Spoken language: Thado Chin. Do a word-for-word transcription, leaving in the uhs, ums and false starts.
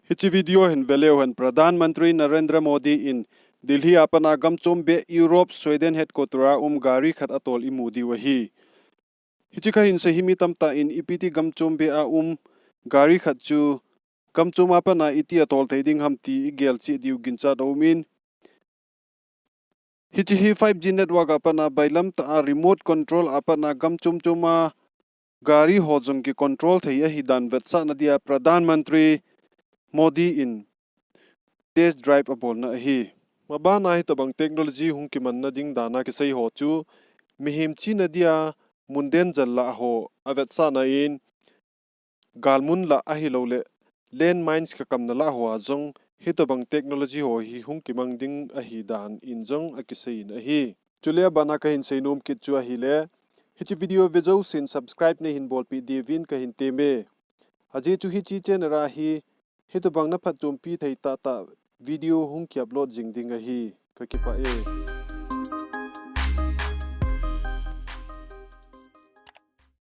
Hiche video hin veleu hen, Pradhan Mantri Narendra Modi in Delhi a pat a gamchom beh Europe Sweden headquarter a um gari khat atol imu diu ahi. Hiche kahin sei hi mi tamtah in ipi ti gamchom beh a um gari khat chu gamchom a pat a iti atol thei ding ham ti igel cheh diu ginchat aumin, hiche hi five G network a pat a bailam tah a remote control a pat a gamchom chom a gari ho jong kicontrol thei ahi dan vetsahna dia Pradhan Mantri Modi in test drive abolna ahi. Maban a hitobang technology hung kimanna ding dan a kisei ho chu mihem chena dia mun danger lah ho avetsahna in, galmun lah ahilouleh landmines kakamna lah ho a jong hitobang technology ho hi hung kimang ding ahi dan in jong akisei in ahi. Chule aban a kahin seinom kit chu ahile, hiche video ve jousen subscribe neihin bolpeh diuvin kahin teme. Ajeh chu hiche channel a hi hitobang na phatchompi thei tahtah video hung kiupload jing ding ahi. Kakipah e.